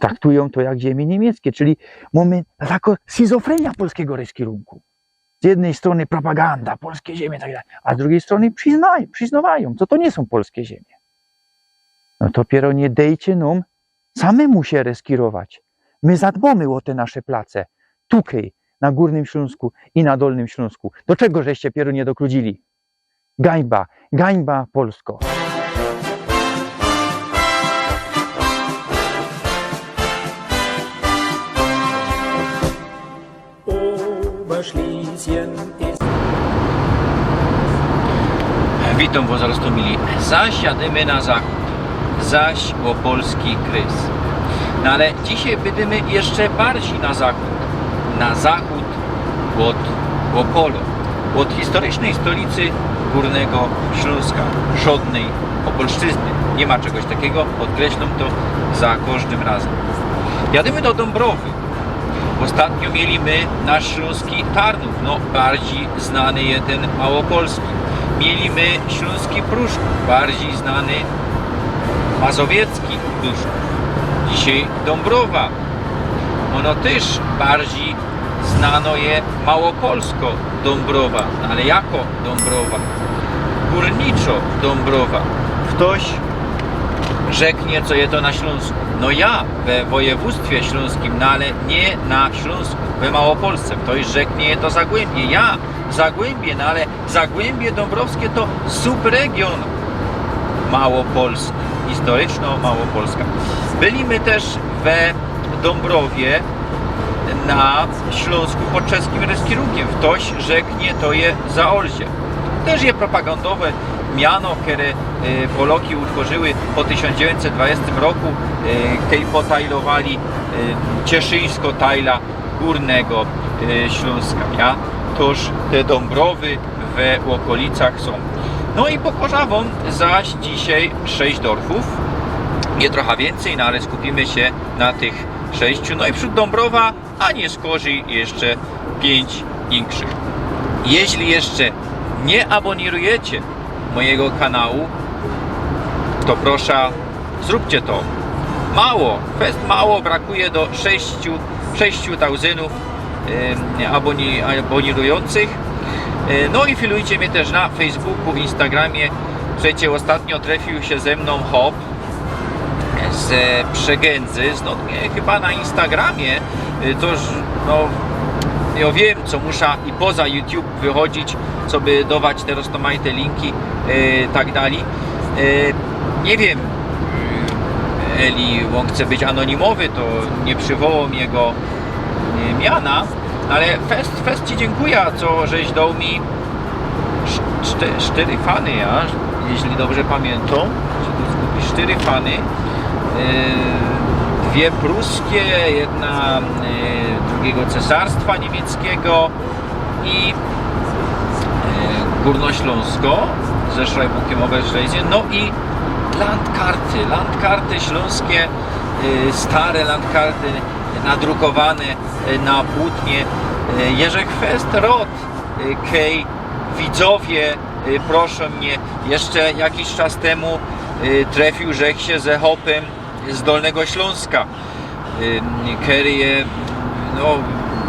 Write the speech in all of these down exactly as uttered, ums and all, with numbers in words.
traktujōm to jak ziymie niymieckie, czyli mōmy takõ schizofreniã polskigo rozkierunku. Z jednyj strōny propaganda, polske ziymie i tak dalij, a z drugij strōny przyznaj-, przyznŏwajōm, co to niy sōm polske ziymie. No to dopiyro niy dejcie nōm samymu sie rozkierować. My zadbōmy ô te nasze place, tukej, na Gōrnym Ślōnsku i na Dolnym Ślōnsku. Do czego żeście dopiyro niy dokludzili? Gańba, gańba Polsko. Witōm wos zarŏz tu, mili. Zaś jadymy na zachōd, zaś ô polski krys. No ale dzisiej bydymy jeszcze bardzij na zachōd. Na zachōd ôd Ôpolu, ôd historycznyj stolicy Gōrnego Ślōnska, rzodnyj Ôpolszczyzny. Niy ma czegoś takigo, podkreślōm to za kożdym razym. Jadymy do Dōmbrowy. Ôstatnio mieli my nasz ślōnski Tarnōw, no, bardzij znany je tyn małopolski. Mieli my ślōnski Pruszków, bardzij znany mazowiecki Pruszków. Dzisiej Dōmbrowa. Ôno tyż bardzij znano je małopolsko Dōmbrowa, no ale jako Dōmbrowa? Gōrniczo Dōmbrowa. Ftoś rzeknie, co je to na Ślōnsku. No ja we wojewōdztwie ślōnskim, no ale niy na Ślōnsku, we Małopolsce. Ftoś rzeknie, je to Zagłębie. Ja Zagłębie, no ale Zagłębie Dōmbrowskie to subregiōn małopolski, historyczno Małopolska. Byli my tyż we Dōmbrowie na Ślōnsku pod czeskim rozkierunkym. Ftoś rzeknie, to je Zaolzie. Tyż je propagōndowne miano, kere, e, Poloki utworzyły po tysiōnc dziewiyńćset dwudziestym roku, e, kej potajlowali, e, Cieszyńsko-Tajla Gōrnego, e, Ślōnska, ja? Toż te Dōmbrowy we ôkolicach sōm. No i pokŏżã wōm zaś dzisiej sześć dorfōw. Je trocha wiyncyj, no ale skupimy sie na tych sześciu. No i przōd Dōmbrowa, a niy szkodzij jeszcze piyńć inkszych. Jeźli jeszcze niy abōnirujecie mojigo kanału, to proszã, zrōbcie to. Mało, fest mało, brakuje do sześciu, sześciu tauzyńnōw, em, abōni-, abōnirujōncych. E, no i filujcie mie tyż na Facebooku, Instagramie. Przecie ôstatnio trefiōł sie ze mnōm chop z Przegędzy, znōd mie chyba na Instagramie, y, to już, no, jŏ wiym, co muszã i poza YouTube wychodzić, coby dŏwać te roztōmajte linki, y, tak dalij. Y, niy wiym, y, eli ôn chce być anōnimowy, to niy prziwołōm jego, y, miana. Ale fest, fest ci dziynkuja, co żeś doł mi szty-, sztyry fany, ja? Jeźli dobrze pamiyntam, czy to skupi sztyry fany. Yy, dwie pruskie, jedna, yy, drugigo cesarstwa niymieckigo i, yy, gōrnoślōnsko ze Schreibbukiem Oberschlesien, no i landkarty, landkarty ślōnskie, yy, stare landkarty, nadrukowane, e, na płōtnie. E, jeżech fest rŏd, e, kej widzowie, e, proszōm mie. Jeszcze jakiś czas tymu, e, trefiōł żech sie ze chopym z Dolnego Ślōnska, e, kery je, no,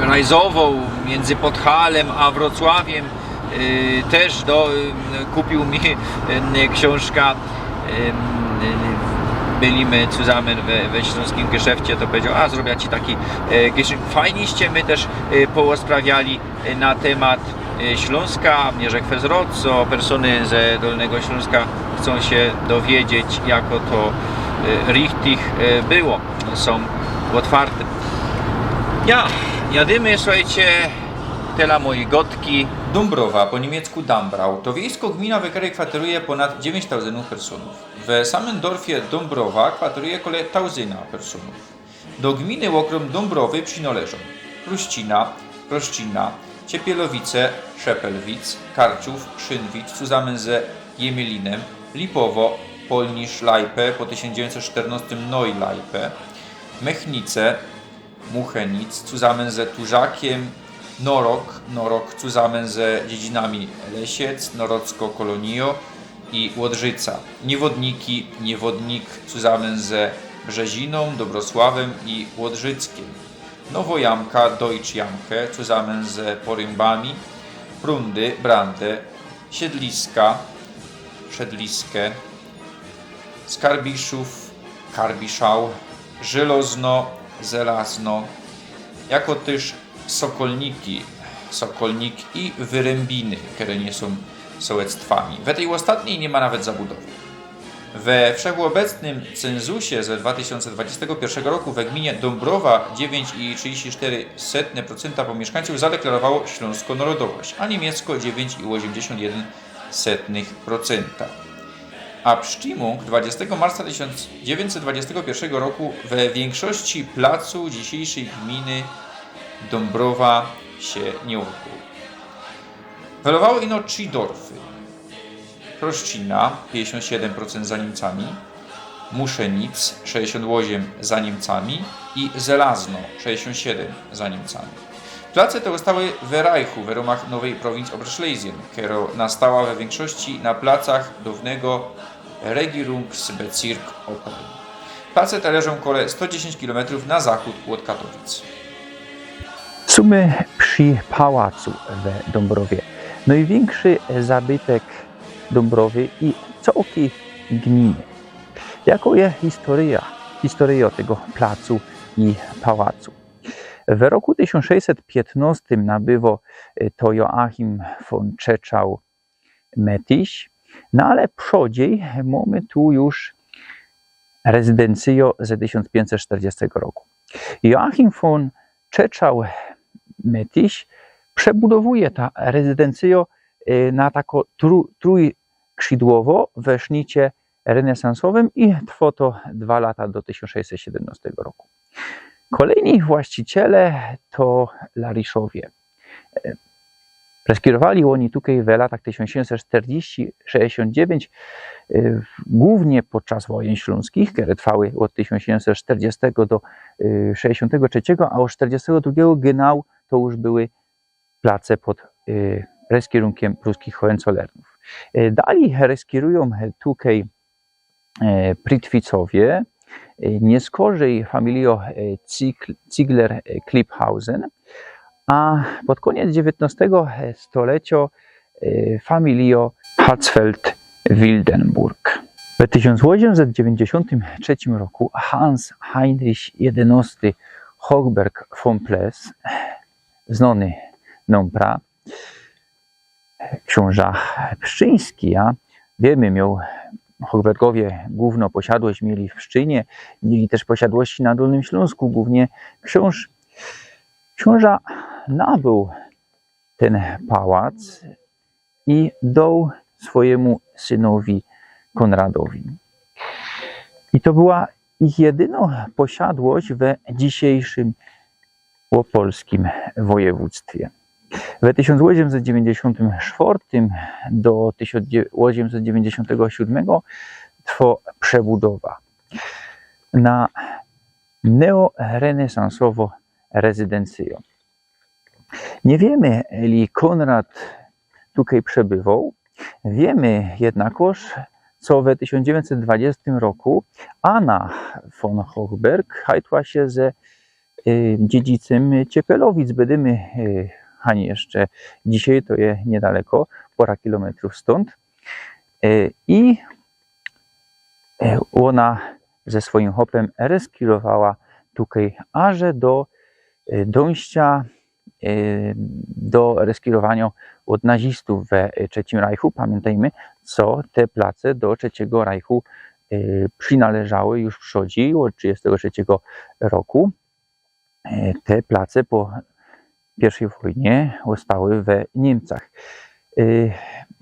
rajzowoł miyndzy Podhalem a Wrocławiym. Y, tyż do, y, kupiōł mi, y, ksiōnżka, y, y, Byli my zusammen we, we ślōnskim geszefcie, to pedział: „A, zrobiã ci taki, y, geszynk”. Fajniście my tyż, y, porozprawiali, y, na tymat, y, Ślōnska, mie, że kwes rod, co persōny ze Dolnego Ślōnska chcōm sie dowiedzieć, jako to, y, richtig, y, było. Sōm ôtwarte. Ja, jadymy, suchejcie, tela mojij gŏdki. Dōmbrowa, po niymiecku Dambrau, to wiejsko gmina, we kerej kwateruje pōnad dziewiyńć tauzyńnōw persōnōw. We samym dorfie Dōmbrowa kwateruje kole tauzyna persōnōw. Do gminy ôkrōm Dōmbrowy przinŏleżōm Pruścina, Proszczina, Ciepielowice, Szepelwic, Karczōw, Szynwic, zusammen ze Jemylinnem, Lipowo, Polnisz, Lajpe, po tysiōnc dziewiyńćset sztyrnŏstym Noj Lajpe, Mechnice, Muchenic, zusammen ze Turzakiem, Norok, Norok, zusammen ze Dziedzinami Lesiec, Norocko Kolonijo i Ôdrzyca. Niewodniki, Niewodnik, zusammen ze Brzeziną, Dobrosławem i Łobrzyckiem. Nowojamka, Deutschjamke, zusammen z Porymbami, Prundy, Brandy, Siedliska, Przedliske, Skarbiszów, Karbiszał, Żelozno, Zelazno, jako tyż Sokolniki, Sokolnik i Wyrymbiny, kere niy sōm sołectwami. We tyj ôstatnij niy ma nawet zabudowy. We wszechobecnym cenzusie ze dwa tysiōnce dwudziestego piyrszego roku we gminie Dąbrowa dziewięć i trzydzieści cztery setne procenta pōmiyszkańcōw zadeklarowało ślōnskõ narodowość, a niymiecko dziewięć i ôziymdziesiōnt jedyn setnych procenta. Abstimmung dwudziestego marca tysiōnc dziewiyńćset dwudziestego piyrszego roku we wiynkszości placu dzisiyjszyj gminy Dąbrowa sie niy ôdbōł. Welowało ino trzi dorfy. Proszcina, piyńćdziesiōnt siedym procynt za Niymcami, Muszenic, sześćdziesiōnt ôziym za Niymcami i Zelazno, sześćdziesiōnt siedym za Niymcami. Place te ôstały we Reichu, we rōmach nowyj prowincji Oberschlesien, kero nastała we wiynkszości na placach downego Regierungsbezirk Opel. Place te leżōm kole sto dziesiyńć kilometrōw na zachōd ôd Katowic. Sōmy przi pałacu we Dąbrowie. Nojwiynkszy zabytek Dąbrowy i cołkij gminy. Jako je historyjo, historyjo tego placu i pałacu? We roku tysiōnc sześćset piytnostym nabywo, e, to Joachim von Czeczał Mettich, no ale przodzij mōmy tu już rezydencyjo ze tysiōnc piyńćset sztyrdziestego roku. Joachim von Czeczał Mettich przebudowuje ta rezydencyjo, e, na tako tru-, trójkrzidłowo we sznicie renesansowym i trwo to dwa lata do tysiōnc sześćset siedymnostego roku. Kolejni właściciele to Lariszowie. E, reskirowali ôni tukej we latach tysiōnc siewiymset sztyrdziści sześćdziesiōnt dziewiyńć, e, głōwnie podczas wojyn ślōnskich, kere trwały ôd tysiōnc siewiymset sztyrdziestego do, e, sześćdziesiōntego trzeciego, a ôd sztyrdziestego drugiego genau to już były place pod, e, reskirunkiym pruskich Hohenzollernōw. E, dalij reskirujōm tukej, e, Pritwicowie. E, niy skorzyj familijo, e, Ziegl-, Ziegler, e, Klipphausen, a pod kōniec dziewiyntostego stolecio, e, familijo Hatzfeld-Wildenburg. We tysiōnc ôziymset dziewiyńćdziesiōntym trzecim roku Hans Heinrich jedynōsty Hochberg von Pless, znōny nōmpra, ksiōnża pszczyński, a wiymy, mioł, Hochbergowie głōwno posiadłość mieli w Pszczynie, mieli tyż posiadłości na Dōlnym Ślōnsku, głōwnie ksiōnż. Ksiōnża nabōł tyn pałac i doł swojymu synowi Konradowi. I to była ich jedynŏ posiadłość we dzisiyjszym opolskim wojewōdztwie. We tysiōnc ôziymset dziewiyńćdziesiōntym sztwŏrtym do tysiōnc ôziymset dziewiyńćdziesiōntego siōdmego trwŏ przebudowa na neorenesansowŏ rezydencyjŏ. Niy wiymy, ili Konrad tukej przebywoł. Wiymy jednakŏż, co we tysiōnc dziewiyńćset dwadzieśtym roku Anna von Hochberg hajtła sie ze, y, dziedzicym Ciepelowic, bydymy, y, ani jeszcze dzisiej, to je niydaleko, pŏra kilometrōw stōnd. Y, i, y, ôna ze swojim chopym reskirowała tukej aże do, y, dōńścia, y, do reskirowaniŏ ôd nazistōw we, y, Trzecim Rajchu. Pamiyntejmy, co te place do Trzecigo Rajchu, y, przinŏleżały już przodzij, ôd trzidziestego trzecigo roku. E, te place po piyrwszej wojnie ôstały we Niymcach. E,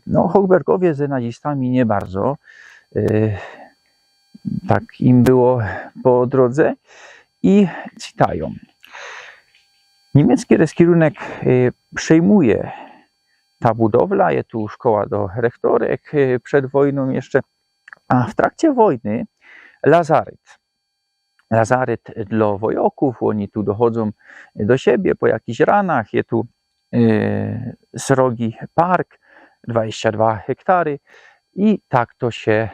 no, Hochbergowie ze nazistami niy bardzo, e, tak im było po drōdze i cytajōm. Niymiecczi reskirunek, e, przejmuje ta budowla, je tu szkoła do rechtorek, e, przed wojnōm jeszcze, a w trakcie wojny lazaryt. Lazaryt dlŏ wojŏkōw, ôni tu dochodzōm do siebie po jakichś ranach, je tu, e, srogi park, dwadzieścia dwa hektary i tak to sie,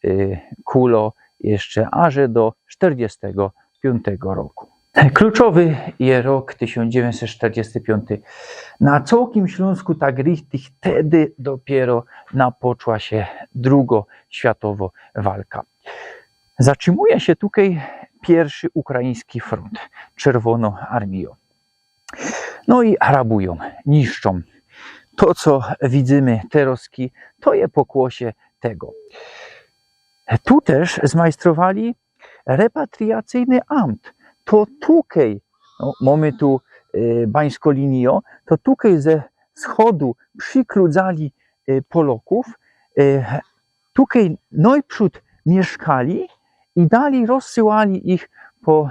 e, kulŏ jeszcze aże do sztyrdziestego piōntego roku. Kluczowy je rok tysiōnc dziewiyńćset sztyrdziesty piōnty. Na cołkim Ślōnsku tak richtig tedy dopiero napoczła sie drugo światowo walka. Zatrzimuje sie tukej piyrszy ukraiński frōnt, Czerwōno Armijo. No i rabujōm, niszczōm. To, co widzymy terozki, to je pokłosie tego. Tu tyż zmajstrowali repatriacyjny amt. To tukej, no, mōmy tu, e, Bańsko Linijo, to tukej ze schodu przikludzali, e, Polokōw, e, tukej nojprzōd miyszkali i dalij rozsyłali ich po,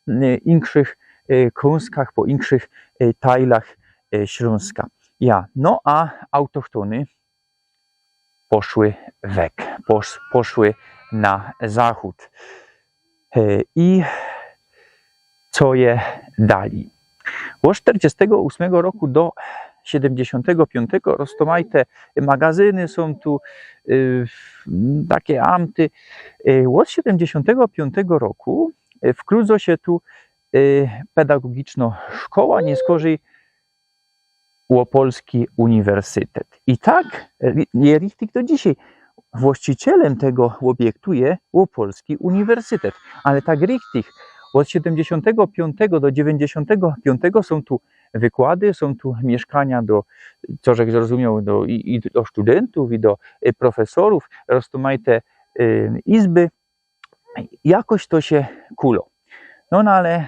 e, inkszych, e, kōnskach, po inkszych, e, tajlach, e, Ślōnska. Ja, no a autochtōny poszły weg, posz-, poszły na zachōd. E, i co je dalij? Ôd sztyrdziestego ôsmego roku do siedymdziesiōntego piōntego roztōmajte magazyny sōm tu, y, take amty. Y, ôd siedymdziesiōntego piōntego roku, y, wkludzo sie tu, y, pedagogiczno szkoła, niyskorzij Łopolski Uniwersytet. I tak, e, je richtig do dzisiej. Właścicielym tego ôbiektu je Łopolski Uniwersytet. Ale tak richtig, ôd siedymdziesiōntego piōntego do dziewięćdziesiōntego piōntego sōm tu wykłady, sōm tu miyszkania do, co żech zrozumioł, do, i, i do studentōw, i do, e, profesorōw, roztōmajte, e, izby. Jakoś to sie kulo. No, no ale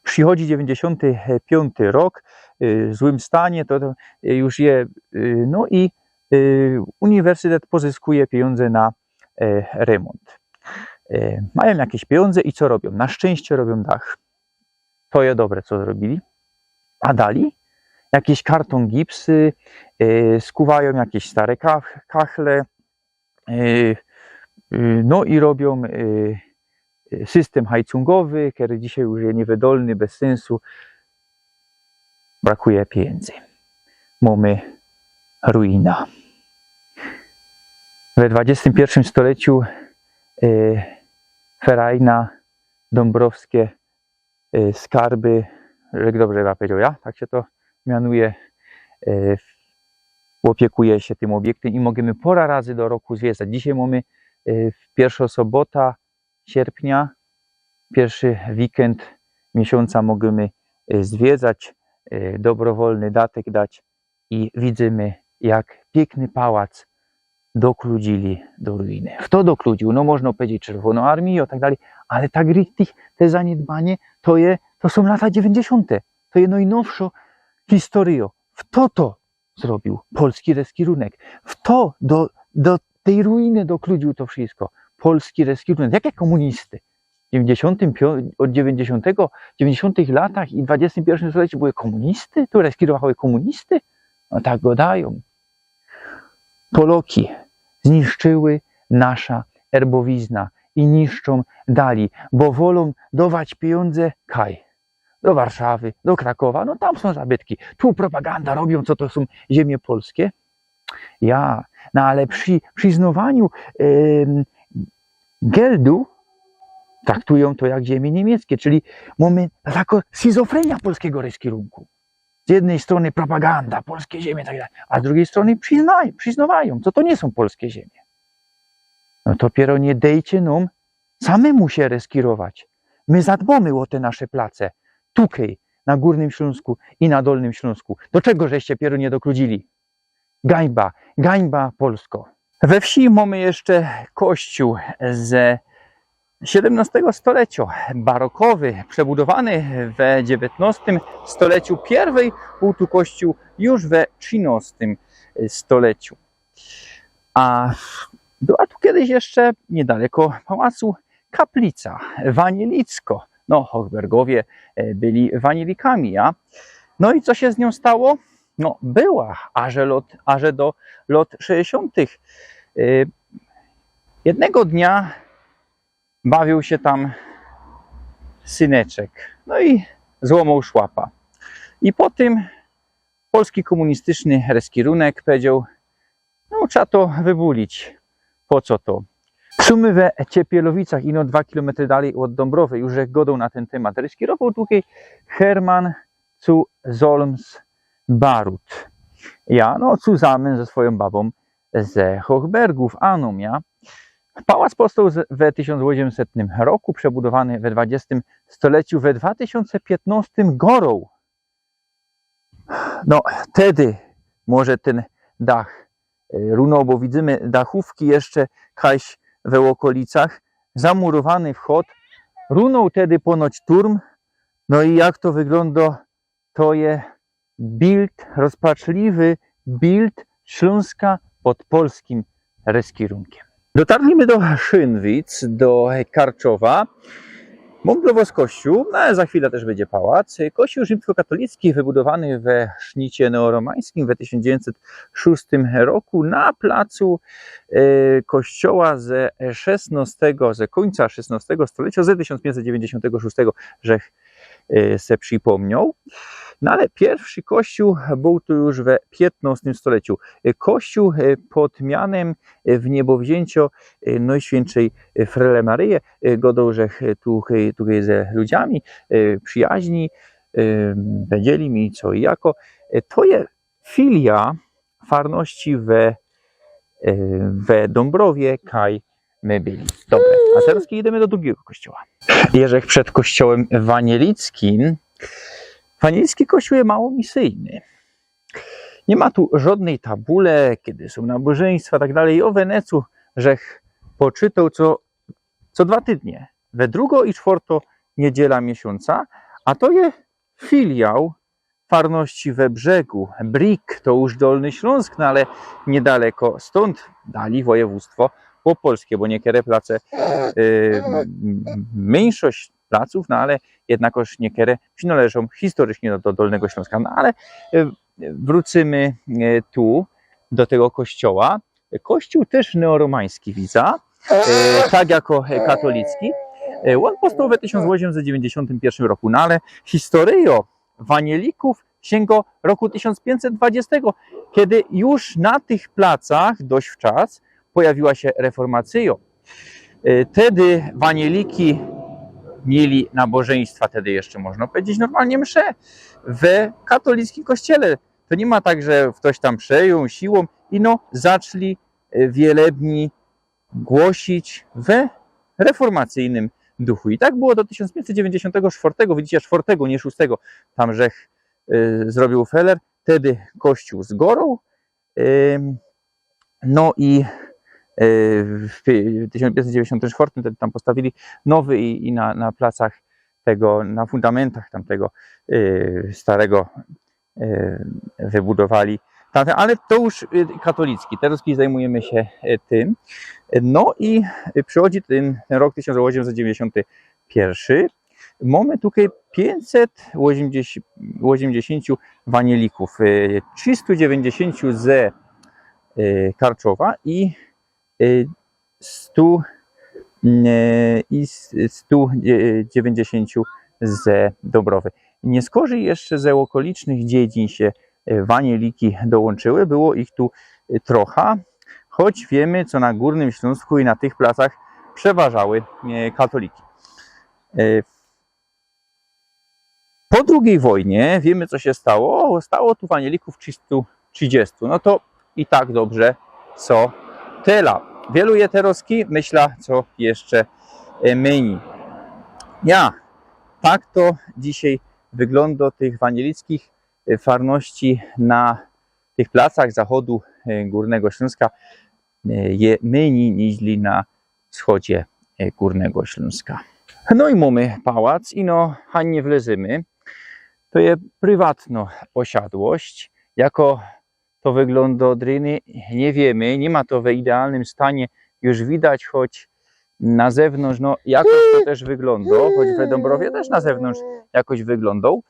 przichodzi dziewięćdziesiąty piąty rok, y, w złym stanie to, to już je, y, no i, y, uniwersytet pozyskuje pieniądze na, e, remont. E, mają jakieś pieniądze i co robią? Na szczęście robią dach. To je dobre, co zrobili. A dali? Jakiś karton, gipsy, e, skuwają jakieś stare kach-, kachle, e, e, no i robią, e, e, system hajcungowy, kery dzisiej już je niewydolny, bez sensu. Brakuje pieniędzy. Mamy ruina. We dwudziestym pierwszym stoleciu, e, ferajna, dąbrowskie, e, skarby, jak dobrze ja powiedział, ja? Tak się to mianuje, e, opiekuje się tym obiektem i możemy pora razy do roku zwiedzać. Dzisiaj mamy, e, pierwszą sobota sierpnia, pierwszy weekend miesiąca, możemy, e, zwiedzać, e, dobrowolny datek dać i widzymy, jak piękny pałac dokludzili do ruiny. Kto dokludził? No, można powiedzieć, Czerwoną Armiją i tak dalej, ale tak richtig te zaniedbanie to je, to są lata dziewięćdziesiąte. To je najnowszą historią. Kto to zrobił? Polski Reskirunek. Kto do, do tej ruiny dokludził to wszystko? Polski Reskirunek. Jakie komunisty? W dziewięćdziesiątym piątym, od dziewięćdziesiątego, dziewięćdziesiątych latach i dwudziestym pierwszym stoleciu były komunisty? Tu reskirowały komunisty? No tak gadają. Poloki zniszczyły nasza erbowizna i niszczą dali, bo wolą dawać pieniądze kaj? Do Warszawy, do Krakowa, no tam są zabytki. Tu propaganda robią, co to są ziemie polskie. Ja, no ale przy, przy znowaniu, em, Geldu traktują to jak ziemie niemieckie, czyli mamy taką schizofrenię polskiego reskirunku. Z jednej strony propaganda, polskie ziemie i tak dalej, a z drugiej strony przyznaj-, przyznawają, co to nie są polskie ziemie. No to dopiero nie dejcie nam samemu się reskirować. My zadbamy o te nasze place, tukej, na Górnym Śląsku i na Dolnym Śląsku. Do czego żeście dopiero nie dokludzili? Gańba, gańba Polsko. We wsi mamy jeszcze kościół ze siedemnastego stolecia, barokowy, przebudowany we dziewiętnastym stoleciu. Pierwej był tu kościół już we trzynastym stoleciu. A była tu kiedyś jeszcze niedaleko pałacu kaplica wanielicko. No, Hochbergowie, e, byli wanielikami, ja. No i co się z nią stało? No, była, aże lot, aże do lot sześćdziesiątych. E, jednego dnia bawił się tam syneczek. No i złamał szłapa. I po tym polski komunistyczny reskirunek powiedział: „No, trzeba to wybulić. Po co to?” Su my we Ciepielowicach, ino dwa kilometry dalij ôd Dōmbrowy, już żech gŏdoł na tyn tymat. Ryskirowoł tukej Herman zu Zolms-Barut. Ja, no, zusamyn ze swojōm babōm ze Hochbergōw, Anōm, ja. Pałac powstoł z-, we tysiōnc ôziymsetnym roku, przebudowany we dwadziestym stoleciu, we dwa tysiōnce piytnostym gŏroł. No, tedy może tyn dach, e, runoł, bo widzymy dachōwki jeszcze kaś we ôkolicach, zamurowany wchod, runoł tedy ponoć turm. No i jak to wyglōndŏ, to je bild, rozpaczliwy bild Ślōnska pod polskim ryskirunkym. Dotarli my do Szynwic, do Karczowa. Mōnglowo z kościōł, no ale za chwila tyż bydzie pałac. Kościōł rzimskokatolicki wybudowany we sznicie neoromańskim we tysiōnc dziewiyńćset szōstym roku na placu, e, kościoła ze szesnostego, ze kōńca szesnostego stolecia, ze tysiōnc piyńćset dziewiyńćdziesiōntego szōstego, żech e, se przipōmniōł. No ale piyrszy kościōł bōł tu już we piytnostym stoleciu. E, kościōł, e, pod mianym, e, Wniebowziyncio, e, Nojświyńszyj, e, Frele Maryje. E, gŏdoł żech, e, tu, e, tu ze ludziami, e, przijaźni, e, powiedzieli mi co i jako. E, to je filia farności we, e, we Dōmbrowie, kaj my byli. Dobra, a terŏz idymy do drugigo kościoła. Jeżech przed kościołym wanielickim. Wanielicki kościoł je mało misyjny. Niy ma tu żŏdnyj tabule, kedy sōm nabożyństwa, tak dalij. Ô Wenecu żech poczytoł co, co dwa tydnie. We drugŏ i sztwŏrtŏ niedziela miesiōnca, a to je filiał farności we Brzegu. Brig to już Dolny Ślōnsk, no ale niydaleko stōnd, dalij wojewōdztwo pōpolskie, bo niykere place, e, m-, myńszość placōw, no ale jednakoż niykere przinŏleżōm historycznie do, do Dolnego Ślōnska. No ale, e, wrōcymy, e, tu do tego kościoła. Kościōł tyż neoromański, widzã, e, tak jako, e, katolicki. E, ôn powstoł we tysiōnc ôziymset dziewiyńćdziesiōntym piyrszym roku, no ale historyjŏ wanielików siyngo roku tysiōnc piyńćset dwadziestego, kedy już na tych placach dość wczas pojawiła sie reformacyjŏ. E, tedy wanieliki mieli nabożyństwa, tedy jeszcze można powiedzieć normalnie msze, we katolickim kościele. To niy ma tak, że ftoś tam przejōn siłōm, ino zaczli, e, wielebni głosić we reformacyjnym duchu. I tak było do tysiōnc piyńćset dziewiyńćdziesiōntego sztwŏrtego, widzicie, sztwŏrtego, niy szōstego, tam żech, e, zrobiōł feler, tedy kościōł zgorōł. Ym, no i, e, w pi-, tysiōnc piyńćset dziewiyńćdziesiōntym sztwŏrtym tedy tam postawili nowy i, i na, na placach tego, na fundamentach tamtego, e, starego e, wybudowali. Tamten, ale to już, e, katolicki. Terŏz zajmujymy sie, e, tym. No i, e, przichodzi tyn, tyn rok tysiōnc ôziymset dziewiyńćdziesiōnty piyrszy. Mōmy tukej piyńćset ôziymdziesiōnt, ôziymdziesiōntu wanielików. E, trziystu dziewiyńćdziesiōntu ze, e, Karczowa i e, stu, e, i s-, stu dziewiyńćdziesiōntu ze Dōmbrowy. Niy skorzij jeszcze ze ôkolicznych dziedziń sie, e, wanieliki dołōnczyły. Było ich tu, e, trocha, choć wiymy, co na Gōrnym Ślōnsku i na tych placach przeważały, e, katoliki. E, Po drugij wojnie wiymy, co sie stało. Stało tu wanielików trziystu trzidziestu. No to i tak dobrze, co tela. Wielu je terŏzki, myślã, co jeszcze, e, mynij. Ja, tak to dzisiej wyglōndŏ tych wanielickich, e, farności na tych placach zachodu, e, Gōrnego Ślōnska. E, je mynij niźli na wschodzie, e, Gōrnego Ślōnska. No i mōmy pałac, ino hańnie wlezymy. To je prywatnŏ posiadłość. Jako to wyglōndŏ ôd rynku, niy wiymy. Niy ma to we idealnym stanie już widać, choć na zewnōntrz, no, jakoś to tyż wyglōndŏ, choć we Dōmbrowie tyż na zewnōntrz jakoś wyglōndŏ.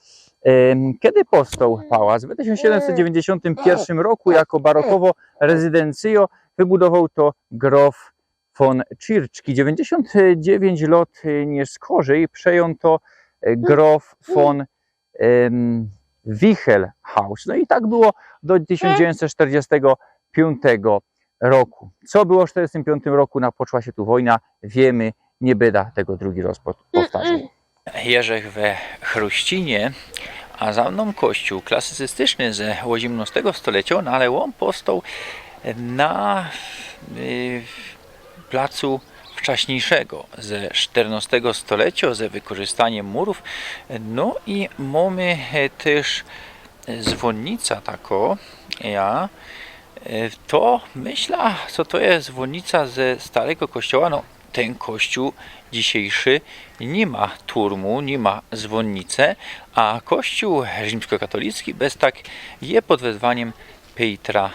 Em, kedy powstoł pałac? W tysiōnc siedymset dziewiyńćdziesiōntym piyrszym roku jako barokowo rezydencyjŏ wybudowoł to grof von Czirczki. Dziewiyńćdziesiōnt dziewiyńć lŏt, e, niy skorzij, przejął to, e, grof von, em, Wichelhaus. No i tak było do tysiōnc dziewiyńćset sztyrdziestego piōntego roku. Co było w sztyrdziestym piōntym roku, na, poczła sie tu wojna, wiymy, niy byda tego drugi roz po-, powtarzał. Jeżech we Chruścinie, a za mnōm kościōł klasycystyczny ze ôziymnostego stoleciŏ, no ale ôn powstoł na, y, placu wczaśniyjszego, ze sztyrnostego stoleciŏ, ze wykorzystaniym murōw. No i mōmy, e, tyż zwōnnica takŏ, ja, e, to myśla, co to je zwōnnica ze starego kościoła, no, tyn kościół dzisiyjszy niy ma turmu, niy ma zwōnnice, a kościół rzimskokatolicki bez tak je pod wezwaniym Pejtra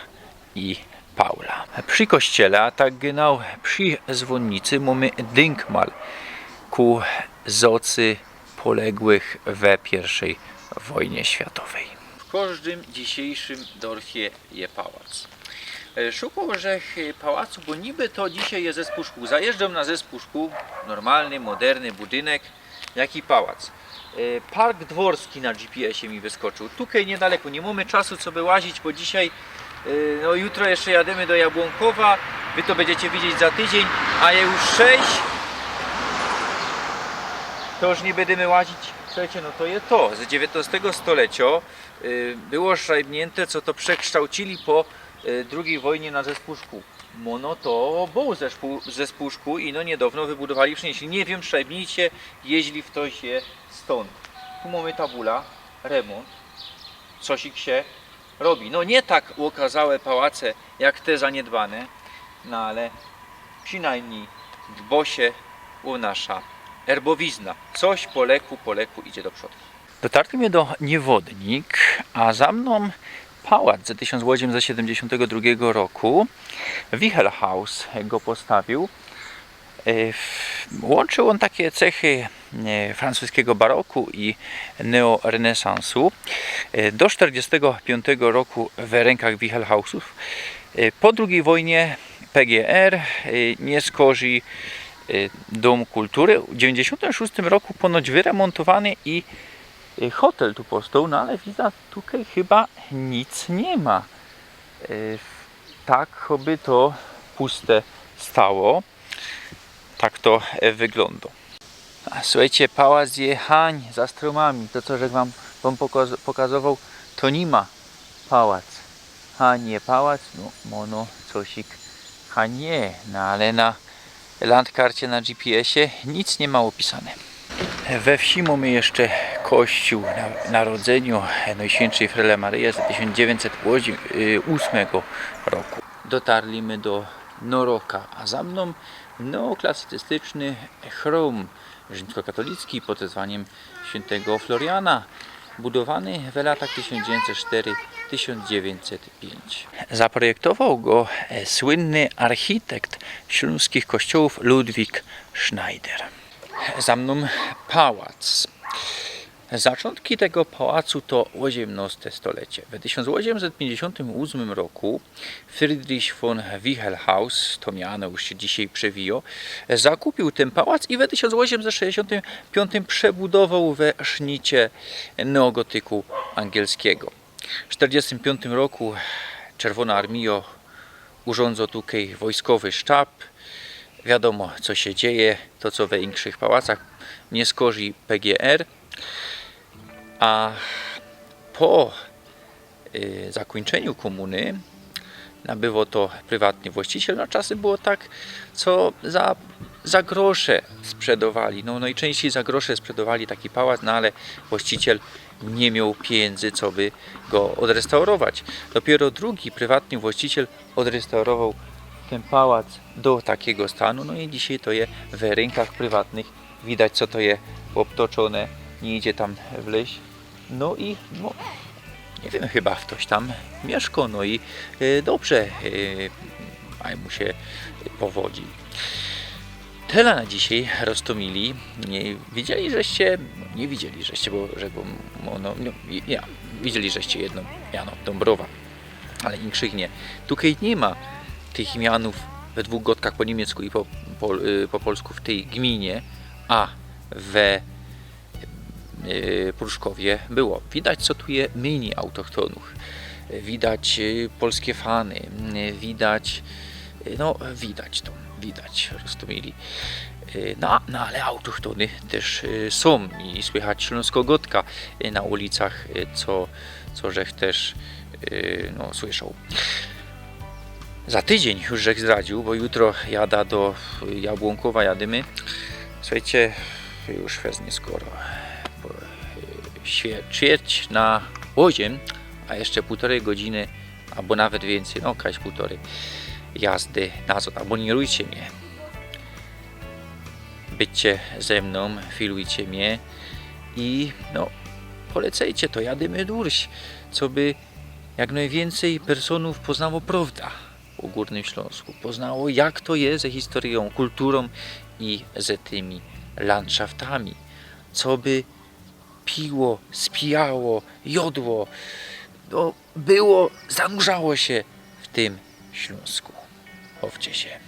i Paula. Przi kościele, a tak genau przi zwōnnicy mōmy dynkmal ku zocy poległych we piyrwszyj wojnie światowyj. W kożdym dzisiyjszym dorfie je pałac. E, szukoł żech, e, pałacu, bo niby to dzisiyj je zespōł szkōł. Zajeżdżōm na zespōł szkōł, normalny, moderny budynek, jaki pałac. E, park dworski na G P S-ie mi wyskoczōł. Tukej niydaleko, niy mōmy czasu, coby łazić, bo dzisiyj, e, no, jutro jeszcze jadymy do Jabłōnkowa. Wy to bydziecie widzieć za tydziyń, a je już sześć. To już niy bydymy łazić. Słuchejcie, no to je to, ze dziewiyntnostego stoleciŏ. Y, było szajbniynte, co to przekształcili po, y, drugij wojnie na zespōł szkōł. Mono to bōł zespōł, zespōł szkōł i no niydŏwno wybudowali, przenieśli. Niy wiym, szajbnijcie, jeźli ftoś je stōnd. Tu mōmy tabula, remōnt, cosik sie robi. No niy tak ôkazałe pałace jak te zaniydbane, no ale przinajmnij dbŏ sie ô nasza erbowizna. Coś po leku, po leku idzie do przodu. Dotarli my do Niewodnik, a za mnōm pałac ze tysiōnc ôziemset siedymdziesiōntego drugigo roku. Wichelhaus go postawiōł. E, w-, łōnczył ôn takie cechy, e, francuskigo baroku i neorenesansu. E, do sztyrdziestego piōntego roku we rynkach Wichelhausōw. E, po drugij wojnie P G R, e, niy skorzij, e, Dōm Kultury. W dziewiyńćdziesiōntym szōstym roku ponoć wyremōntowany i, e, hotel tu powstoł, no ale widza, tukej chyba nic niy ma. E, tak choby to puste stało. Tak to, e, wyglōndŏ. A słuchejcie, pałac je hań za strōmami. To, co żech wōm, wōm pokaz-, pokazowoł, to niy ma pałac. Hań je pałac, no, mono cosik hań je, no ale na landkarcie, na G P S-ie nic niy ma ôpisane. We wsi mōmy jeszcze kościōł na-, narodzynio Nojświyńszyj Frele Maryje z tysiōnc dziewiyńćset ôsmego roku. Dotarli my do Noroka, a za mnōm neoklasycystyczny chrōm rzimskokatolicki pod wezwaniym świyntego Floriana, budowany we latach tysiōnc dziewiyńćset sztyry, tysiōnc dziewiyńćset piyńć. Zaprojektowoł go, e, słynny architekt ślōnskich kościołōw Ludwik Schneider. Za mnōm pałac. Zaczōntki tego pałacu to ôziymnoste stolecie. We tysiōnc ôziymset piyńćdziesiōntym ôsmym roku Friedrich von Wichelhaus, to miano już sie dzisiej przewijŏ, zakupiył tyn pałac i we tysiōnc ôziymset sześćdziesiōntym piyōntym przebudowoł we sznicie neogotyku angielskigo. W sztyrdziestym piyōntym roku Czerwōnŏ Armijŏ urządzŏ tukej wojskowy sztab. Wiadōmo, co sie dzieje, to co we inkszych pałacach, niy skorzij P G R. A po, y, zakōńczyniu kōmuny nabyło to prywatny właściciel. No, czasy było tak, co za, za grosze sprzedowali. No, nojczyńścij za grosze sprzedowali taki pałac, no ale właściciel niy mioł pijyndzy, coby go ôdrestaurować. Dopiyro drugi prywatny właściciel ôdrestaurowoł tyn pałac do takigo stanu, no i dzisiej to je we rynkach prywatnych. Widać, co to je ôbtoczōne, niy idzie tam wlyź. No i, no, niy wiym, chyba ftoś tam miyszkŏ, no i, e, dobrze, e, a mu sie powodzi. Tela na dzisiej, roztōmili. Niy widzieli żeście, niy widzieli żeście, bo, że, bo, no, no, ja, widzieli żeście jedno miano, Dōmbrowa, ale inkszych niy. Tukej niy ma tych mianōw we dwōch gŏdkach, po niymiecku i po, po, y, po polsku, w tyj gminie, a we, y, Pruszkowie było. Widać, co tu je mynij autochtonōw. Widać, y, polske fany, y, widać, No, widać to, widać, roztōmili. E, no, no, ale autochtōny tyż, e, sōm i słychać ślōnskŏ gŏdka, e, na ulicach, e, co, co żech tyż, e, no, słyszoł. Za tydziyń już żech zdradziōł, bo jutro jada do Jabłōnkowa, jadymy. Suchejcie, już weznie skoro, bo, e, sie-, ćwierć na ôziym, a jeszcze pōłtorej godziny abo nawet wiyncyj, no, kaś pōłtorej jazdy nazŏd. Abōnirujcie mie. Bydźcie ze mnōm, filujcie mie i, no, polecejcie to, jadymy dłużś, coby jak nojwiyncyj personōw poznało prŏwda ô Gōrnym Ślōnsku, poznało, jak to je ze historyjōm, kulturōm i ze tymi landszaftami, coby piło, spijało, jŏdło, no, było, zanurzało sie w tym Ślōnsku. Bawcie sie.